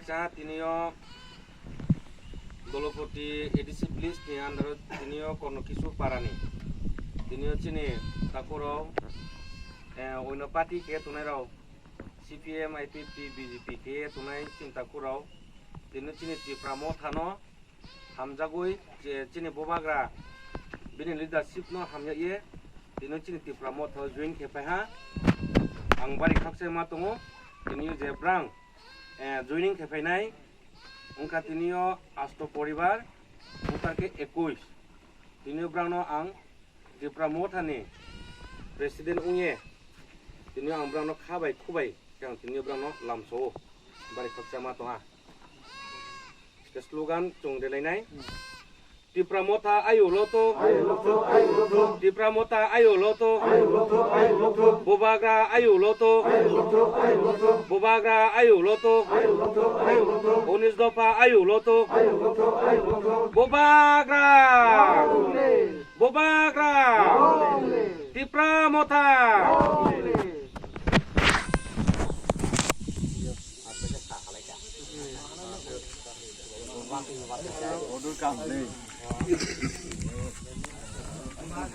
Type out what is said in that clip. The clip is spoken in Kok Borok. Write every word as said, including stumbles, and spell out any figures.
Cha tinio Dolopoti A D C village ni under o tinio Korno Kisu para ni tinio chini takurok, eh, oino party khe tongnai rok, C P M, I P F T, B J P khe tongnai chini takurok, tinio chini Tipra Motha no hamjagwi je chini bubagra bini leadership no hamya ye tinio chini Tipra Motha join khe phai ha. Ang bari khakchai ma tongo tinio je brang, eh, joining khe phainai wngkha tinio asto poribar, voter khe ekush. Tinio brangno ang Tipra Motha ni president wngye tinio ang brangno kha bai khu bai khe ang tinio brangno lamsao bari khakchai ma tongha. Ke slogan chwng relainai. Tipra Motha ayu loto. Tipra Motha ayu loto. Bubagra ayu loto. Bubagra ayu loto. Unis dopha ayu loto. Bubagra. Bubagra. Tipra Motha.